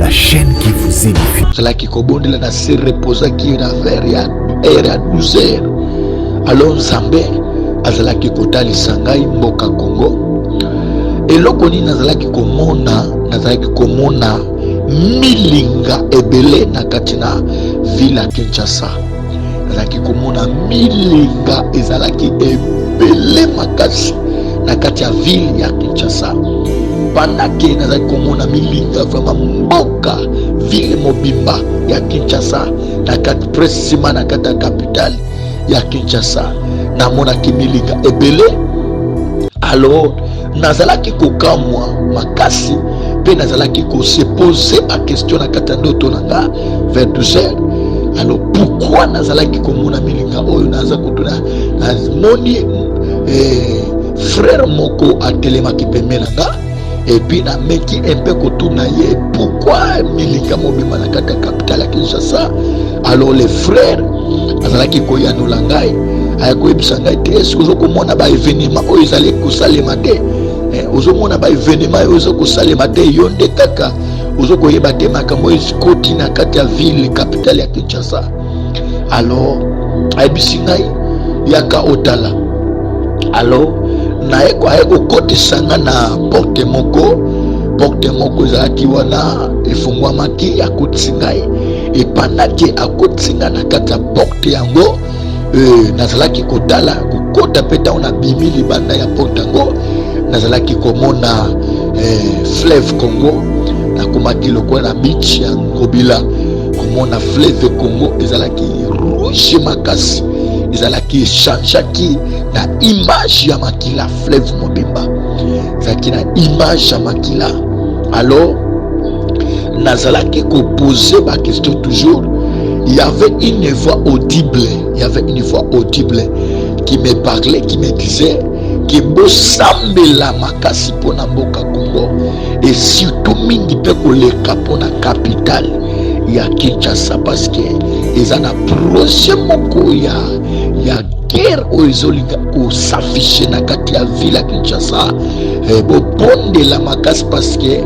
la chaîne qui vous édifie. Nazalaki kobondela na se reposaki na vers ya heure ya 12 heures. Alors Nzambe azalaki kotalisa ngai mboka Congo. Eloko nini nazalaki komona? Nazalaki komona milinga ebele na kati na ville ya Kinshasa. Nazalaki komona milinga ezalaki ebele makasi na kati ya ville ya Kinshasa. Pendant que nazalaki komona milinga vraiment mboka ville mobimba ya Kinshasa na kati précisément na kati ya capitale ya Kinshasa, namonaki milinga ebele. Alors nazalaki kokamwa makasi mpe nazalaki kose poser ba question na kati ya ndoto na nga vers 12 heures. Alors pourquoi nazalaki komona milinga oyo? Naza kotuna, namoni frère moko atelemaki pembeni na nga et puis nameki un peu kotuna ye pourquoi milinga mobimba na kati ya capitale ya Kinshasa. Alors le frère azalaki koyanola ngai, aya koyebisa ngai te eske ozokomona ba événement oyo ezali kosalema te, ozomona ba événement oyo eza kosalema te, yo nde kaka ozokoyeba te makambo oyo ekoti na kati ya ville capitale ya Kinshasa. Alors ayebisi ngai yaka otala. Alors naye aye kokotisa nga na porte moko, porte moko ezalaki wana efungwamaki, akotisi ngai. Epandaki akotisi ngai na kati ya porte yango, nazalaki kotala kokota mpe ntango nabimi libanda ya porte yango nazalaki komona fleuve Congo. Nakomaki lokola na beach ya Ngobila, komona fleuve Congo ezalaki rouge makasi, ezalaki echangeaki na image ya makila. Fleuve mobimba ezalaki na image ya makila. Alors nazalaki kopose ba question toujours. Il y avait une voix audible, il y avait une voix audible qui me parlait, qui me disait ke bosambela makasi mpona mboka Congo et surtout mingi mpe koleka mpona capitale ya Kinshasa, parce que eza na projet moko ya guerre oyo ezolinga kosafishe na kati ya ville ya Kinshasa. Bobondela makasi parce que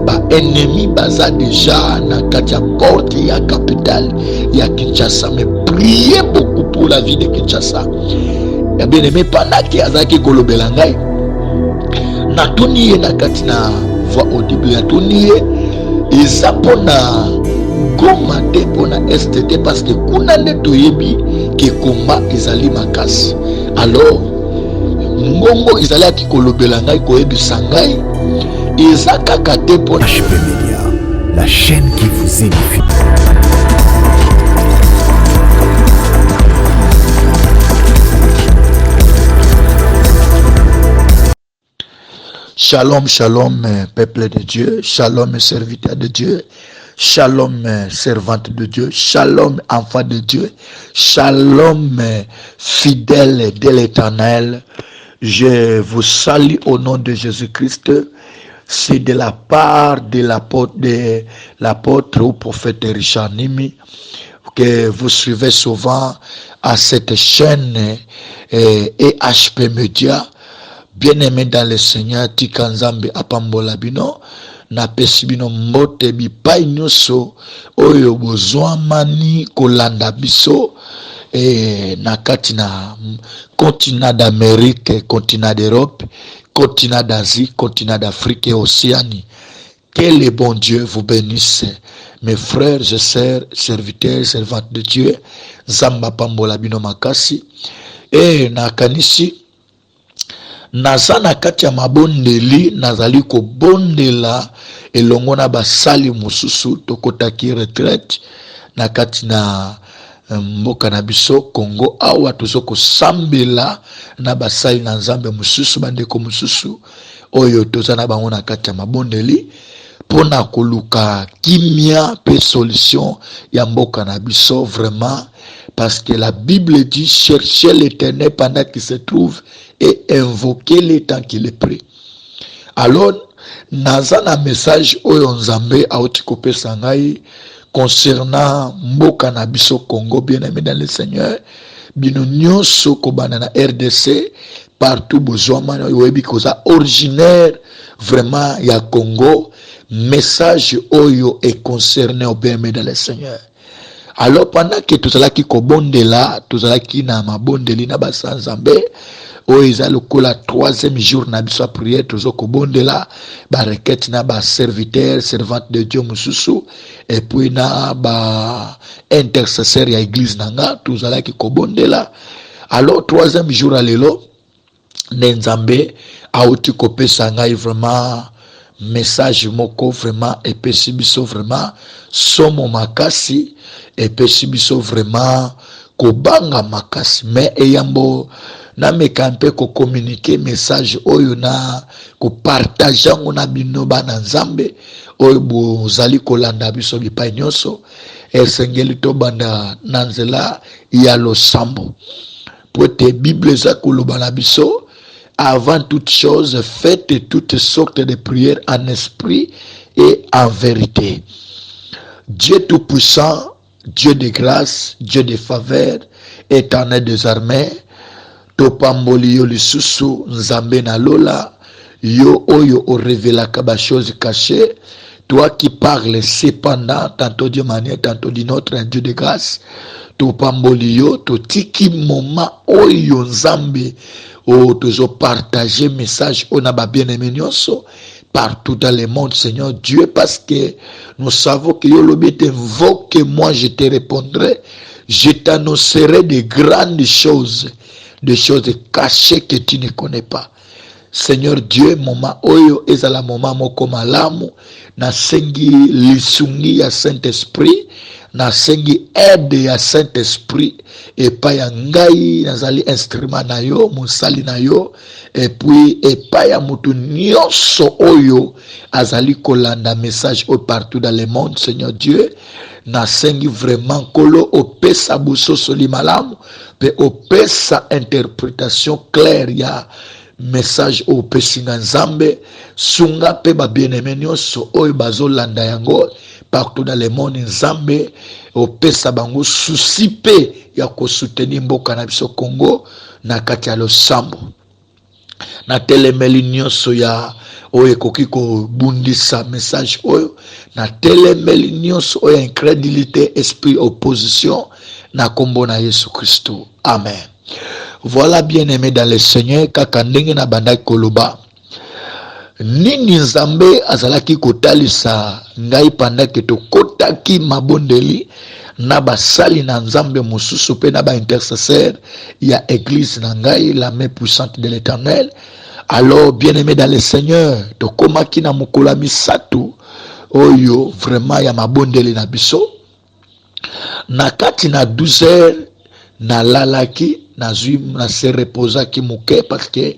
ba ennemi baza déjà na kati ya porte ya capitale ya Kinshasa. Mais priez beaucoup pour la ville de Kinshasa. Ya bien aimé, pendant que azalaki kolobela ngai, natuni ye na kati na voix audible, natuni ye eza mpona Goma te, mpona Est te, parce que kuna nde toyebi ke komba ezali makasi. Alors ngongo ezalaki kolobela ngai, koyebisa ngai eza kaka te mpona HP Media, la chaîne qui vous édifie. Shalom, shalom, peuple de Dieu, shalom, serviteur de Dieu, shalom, servante de Dieu, shalom, enfant de Dieu, shalom, fidèle de l'Éternel. Je vous salue au nom de Jésus-Christ. C'est de la part de l'apôtre ou prophète Richard Nimi que vous suivez souvent à cette chaîne EHP Media. Bien-aimé dans le Seigneur, tika Nzambe apambola bino, napesi bino mbote bipai nyonso oyo bozwamani kolanda biso na kati na continent d'Amérique, continent d'Europe, continent d'Asie, continent d'Afrique et Océanie. Que le bon Dieu vous bénisse, mes frères et sœurs, serviteurs, servantes de Dieu. Nzambe apambola bino makasi. Nakanisi naza na kati ya mabondeli, nazali kobondela elongo na basali mosusu. Tokotaki retraite na kati na mboka na biso Congo. Awa tozo kosambela na basali na Nzambe mosusu, bandeko mosusu oyo toza na bango na kati ya mabondeli mpona koluka kimia mpe solution ya mboka na biso vraiment, parce que la Bible dit cherchez l'Éternel pendant qu'il se trouve et invoquez-le tant qu'il est prêt. Alors naza na message oyo Nzambe auti kopesa ngai concernant mboka na biso Congo. Bien-aimé dans le Seigneur, bino nyonso kobanda na RDC partout bozwama, oyebi koza originaire vraiment ya Congo. Message oyo econcerne au bien-aimé dans le Seigneur. Alors pendant que tozalaki kobondela, tozalaki na mabondeli na basa Nzambe, oyo eza lokola troisième jour na biso ya prière, tozo kobondela ba requête na ba serviteur, servante de Dieu mosusu, et puis na ba intercesseur ya église na nga, tozalaki kobondela. Alors troisième jour ya lelo nde Nzambe auti kopesa ngai vraiment message moko vraiment epesi biso vraiment somo makasi, epesi biso vraiment kobanga makasi. Mais eyambo nameka mpe kocommuniquer message oyo na kopartager yango na bino bana Nzambe oyo bozali kolanda biso bipai nyonso, esengeli tobanda na nzela ya losambo, po ete Bible eza koloba na biso: avant toute chose, faites toutes sortes de prières en esprit et en vérité. Dieu tout-puissant, Dieu de grâce, Dieu de faveur, Éternel des armées, topamboli yo lisusu, Nzambe na lola, yo oyo orevelaka bachoses cachées, toi qui parles cependant tantôt d'une manière, tantôt d'une autre, un Dieu de grâce, topamboli yo. Totiki moment oyo, Nzambe, oyo tozopartager message oyo na babien-aimé nyonso partout dans le monde, Seigneur Dieu, parce que nous savons que yo olobi ete: invoque moi, je te répondrai, je t'annoncerai de grandes choses, des choses cachées que tu ne connais pas. Seigneur Dieu, moment oyo ezala moment moko malamu. Nasengi lisungi ya Saint-Esprit, nasengi aide ya Saint-Esprit epai ya ngai, nazali instrument na yo, mosali na yo, et puis epai ya motu nyonso oyo azali kolanda message oyo partout dans le monde. Seigneur Dieu, nasengi vraiment, Nkolo, opesa bososoli malamu mpe opesa interprétation claire ya message oyo opesi nga. Nzambe, sunga mpe babien-aimé nyonso oyo bazolanda yango partout dans le monde. Nzambe, opesa bango souci mpe ya kosoutenir mboka na biso Congo na kati ya losambo. Natelemeli nyonso ya oyo ekoki kobundisa message oyo, natelemeli nyonso oyo ya incrédulité, esprit opposition, na nkombo na Yesu Kristo, amen. Voilà, bien aimé dans le Seigneur, kaka ndenge nabandaki koloba, nini Nzambe azalaki kotalisa ngai pendant que tokotaki mabondeli na basali na Nzambe mosusu mpe na baintercesseur ya église na ngai, la Main puissante de l'Éternel. Alors, bien aimé dans le Seigneur, tokomaki na mokolo ya misato oyo vraiment ya mabondeli na biso. Na kati na 12 heures nalalaki, nazwi na se reposaki moke, parce que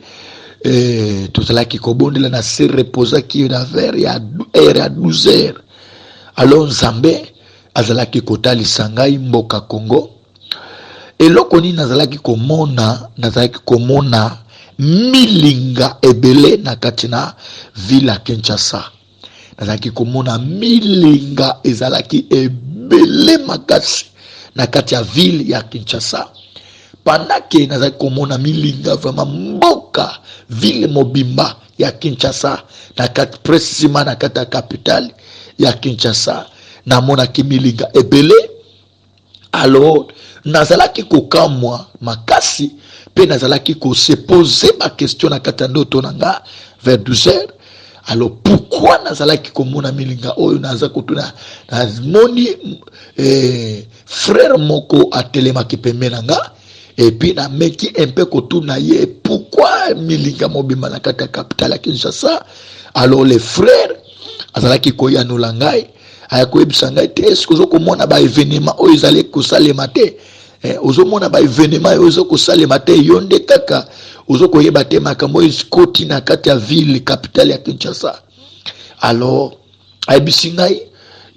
tozalaki kobondela. Na se reposaki na vers ya heure ya 12 heures. Alors Nzambe azalaki kotalisa ngai mboka Congo. Eloko nini nazalaki komona? Nazalaki komona milinga ebele na kati na ville ya Kinshasa. Nazalaki komona milinga ezalaki ebele makasi na kati ya ville ya Kinshasa. Pendant que nazalaki komona milinga vraiment mboka, ville mobimba ya Kinshasa, na kati, précisément na kati ya capitale ya Kinshasa, namonaki milinga ebele. Alors nazalaki kokamwa makasi mpe nazalaki kose poser baquestion na kati ya ndoto na nga vers 12 heures. Alors pourquoi nazalaki komona milinga oyo? Naza kotuna, namoni frère moko atelemaki pembe na nga, et puis nameki mpe kotuna ye: pourquoi milinga mobimba na kati ya capitale ya Kinshasa? Alors le frère azalaki koyanola ngai, aya koyebisa ngai te: est-ce ozokomona baévénement oyo ezali kosalema te? Ozomona baévénement oyo eza kosalema te? Yo nde kaka ozokoyeba te makambo oyo ekoti na kati ya ville capitale ya Kinshasa? Alors ayebisi ngai: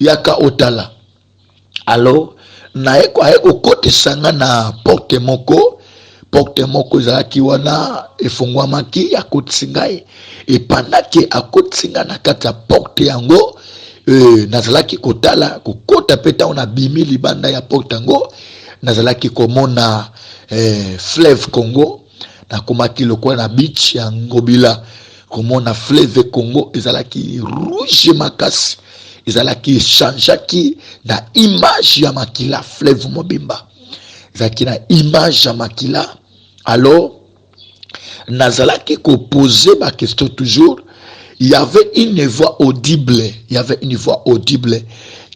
yaka otala. Alors naye, aye kokotisa nga na porte moko. Porte moko ezalaki wana, efungwamaki, akotisi ngai. Et pendant que akotisi ngai na kati ya porte yango, nazalaki kotala, kokota mpe ntango nabimi libanda ya porte yango, nazalaki komona fleuve Congo. Nakomaki lokola na beach ya Ngobila. Komona fleuve Congo ezalaki rouge makasi, ezalaki echangeaki na image ya makila. Fleuve mobimba ezalaki na image ya makila. Alors nazalaki kopose baquestion toujours. Il y avait une voix audible, il y avait une voix audible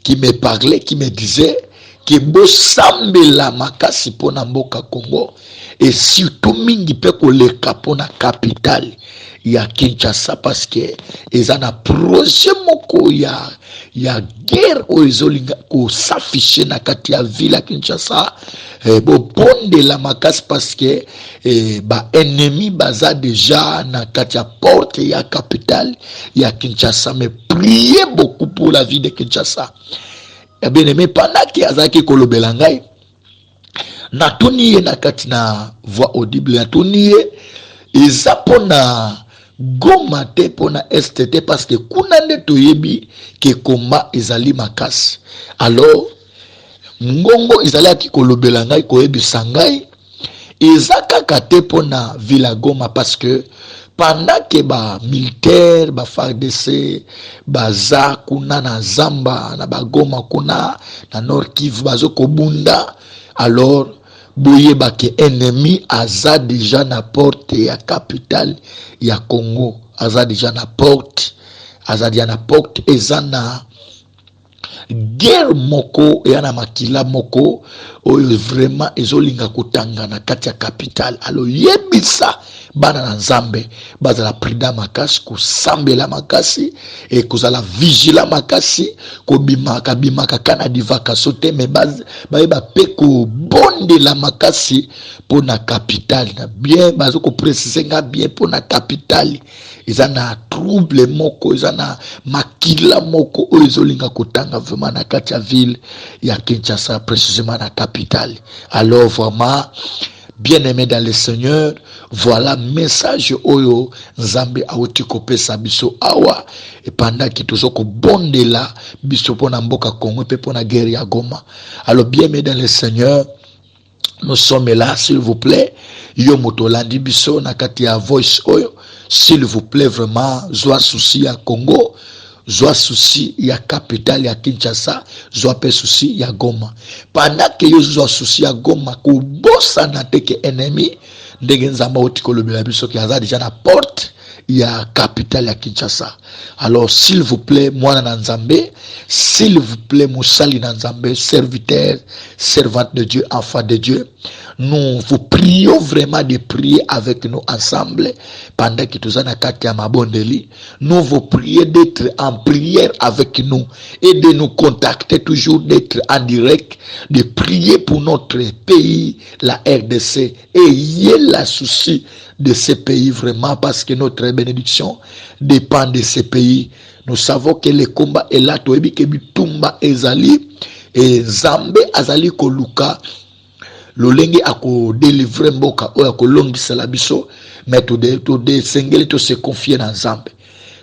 qui me parlait, qui me disait ke bosambela makasi mpona mboka Congo et surtout mingi mpe koleka mpona capitale ya Kinshasa, parce que eza na projet moko ya guerre oyo ezolinga kos'afficher na kati ya ville ya Kinshasa. Bobondela makasi parce que baennemi baza déjà na kati ya porte ya capitale ya Kinshasa. Mais priez beaucoup pour la ville de Kinshasa. Ya bien aimé, pendant ke azalaki kolobela ngai, natuni ye na kati na voix audible, natuni ye: eza mpona Goma te, mpona Est te, parce que kuna nde toyebi ke komba ezali makasi? Alors ngongo ezalaki kolobela ngai, koyebisa ngai eza kaka te mpona ville ya Goma, parce que pendant ke bamilitaire, baFARDC baza kuna na zamba na bagoma kuna na Nord Kivu, bazo kobunda, alors boyeba ke ennemi aza déjà na porte ya capitale ya Congo, aza déjà na porte, aza déjà na porte. Eza na guerre moko eya na makila moko oyo vraiment ezolinga kotanga na kati ya capitale. Alors yebisa bana na Nzambe bazala prudent makasi, kosambela makasi e kozala vigilant makasi, kobimaka bimaka kaka na divakaso te, me bayeba mpe kobondela makasi mpo na capitale na bien. Baza kopréciser nga bien, mpo na capitale eza na trouble moko, eza na makila moko oyo ezolinga kotanga vraiment na kati ya ville ya Kinshasa, précisément na capitale. Alors vraiment, bien-aimé dans le Seigneur, voilà message oyo Nzambe awuti kopesa biso awa epandaki tozo kobondela biso mpona mboka Congo mpe mpona guerre ya Goma. Alors, bien-aimé dans le Seigneur, nous sommes là. S'il vous plaît, yo moto olandi biso na kati ya voice oyo, s'il vous plaît, vraiment zwa souci ya Congo, zwa souci ya capitale ya Kinshasa, zwa mpe souci ya Goma. Pendant ke yo zwa souci ya Goma, kobosana te ke ennemi, ndenge Nzambe auti kolobela biso, ke aza déjà na porte ya capitale ya Kinshasa. Alors s'il vous plaît, mwana na Nzambe, s'il vous plaît, mosali na Nzambe, serviteur, servante de Dieu, enfant de Dieu, nous vous prions vraiment de prier avec nous ensemble pendant que toza na kati ya mabondeli. Nous vous prions d'être en prière avec nous et de nous contacter toujours, d'être en direct, de prier pour notre pays, la RDC. Ayez la souci de ce pays vraiment, parce que notre bénédiction dépend de ce pays. Nous savons que le combat est là. Toyebi ke bitumba ezali e Nzambe azali koluka lolenge akodélivrer mboka oyo, akolongisela biso. Mais tosengeli tose confier na Nzambe,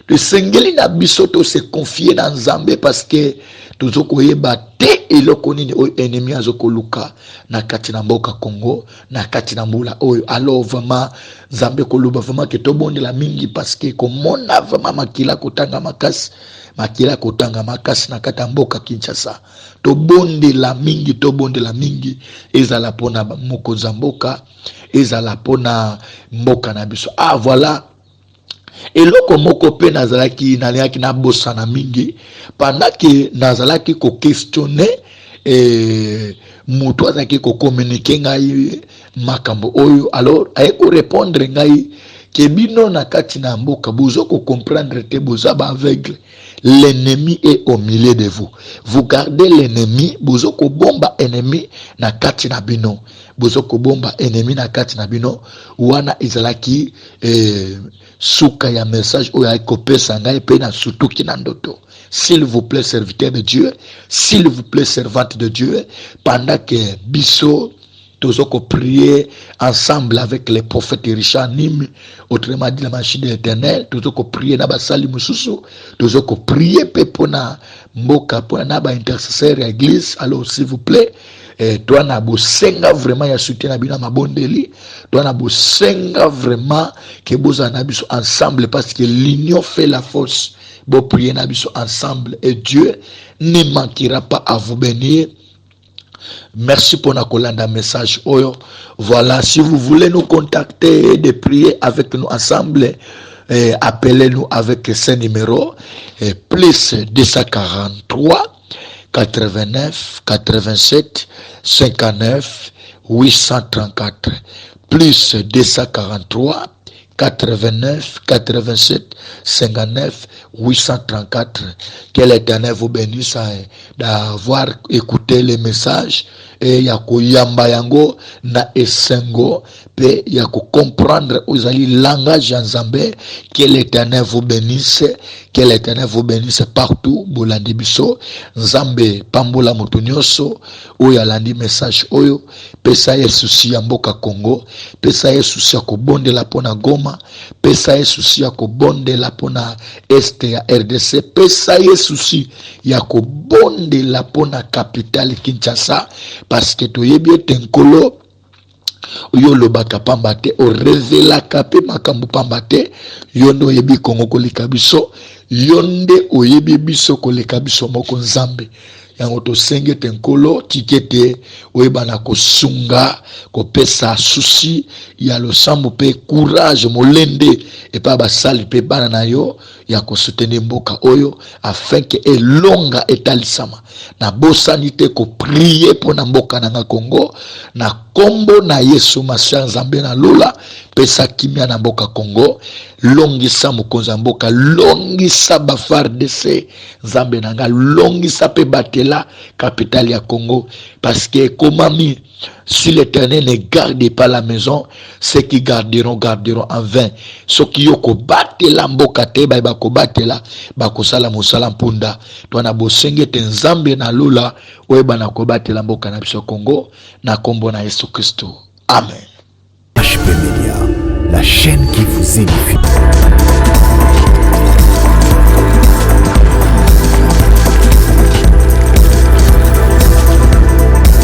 tosengeli na biso tose confier na Nzambe, parce que tozo koyeba te eloko nini oyo ennemi azokoluka na kati na mboka Congo na kati na mbula oyo. Alors vraiment, Nzambe koloba vraiment ke tobondela mingi, parce que komona vraiment makila kotanga makasi, makila kotanga makasi na kati ya mboka Kinshasa. Tobondela mingi, tobondela mingi, ezala mpona mokonzi ya mboka, ezala mpona mboka na biso. Ah voilà, eloko moko mpe nazalaki, nalingaki nabosana mingi. Pendant ke nazalaki koquestionner moto azalaki kocommuniquer ngai makambo oyo, alors aye korépondre ngai ke bino na kati na mboka boza kocomprendre te, boza baaveugle. L'ennemi est au milieu de vous, vous gardez l'ennemi, bozo kobomba ennemi na kati na bino, bozo kobomba ennemi na kati na bino. Wana ezalaki suka ya message oyo ayaki kopesa ngai mpe nasutuki na ndoto. S'il vous plaît, serviteur de Dieu, s'il vous plaît, servante de Dieu, pendant que biso tozo koprier ensemble avec les prophètes Richard Nimi, autrement dit la machine de l'Éternel, tozo koprier na basali mosusu, tozo koprier mpe mpona mboka, mpona na baintercesseur ya église. Alors s'il vous plaît, Eh, toa na bosenga vraiment ya soutien na bino ya mabondeli, toa na bosenga vraiment ke bozala na biso ensemble, parce que l'union fait la force. Boprier na biso ensemble et Dieu ne manquera pas à vous bénir. Merci pour na kolanda message oyo. Voilà, si vous voulez nous contacter et de prier avec nous ensemble, appelez-nous avec ce numéro, plus 243 89 87 59 834, plus 243 89 87 59 834. Que l'Éternel vous bénisse, hein, d'avoir écouté les messages et ya koyamba yango na esengo pe ya kocomprendre oyo ezali langage ya Nzambe. Que l'Éternel vous bénisse, que l'Éternel vous bénisse partout bolandi biso. Nzambe pambola moto nyonso oyo alandi message oyo. Pesa ye souci ya mboka Congo, pesa ye souci ya kobondela mpona Goma, pesa ye souci ya kobondela mpona Est ya RDC, pesa ye souci ya kobondela mpona capitale Kinshasa, parce que toyebi ete Nkolo, yo olobaka pamba te, orevelaka mpe makambo pamba te. Yo nde oyebi Kongo koleka biso, yo nde oyebi biso koleka biso moko, Nzambe. Yango tosengi ete Nkolo, tika ete oyeba na kosunga, kopesa souci ya losambo mpe courage, molende epai basali mpe bana na yo ya kosoutenir mboka oyo afin ke elonga etalisama. Nabosani te koprier mpo na mboka na nga Congo na nkombo na Yesu Masiya. Nzambe na lola, pesa kimia na mboka Congo, longisa mokonzi ya mboka, longisa baFARDC. Nzambe na nga, longisa mpe batela capitale ya Congo, parce que ekomami: si l'Éternel ne garde pas la maison, ceux qui garderont garderont en vain. Soki yo kobatela mboka te, bayeba kobatela bakosala mosala mpunda. To na bosengi ete Nzambe na lola oyeba na kobatela mboka na biso Congo na nkombo na Yesu Kristo, amen. HP Media, la chaîne qui vous édifie.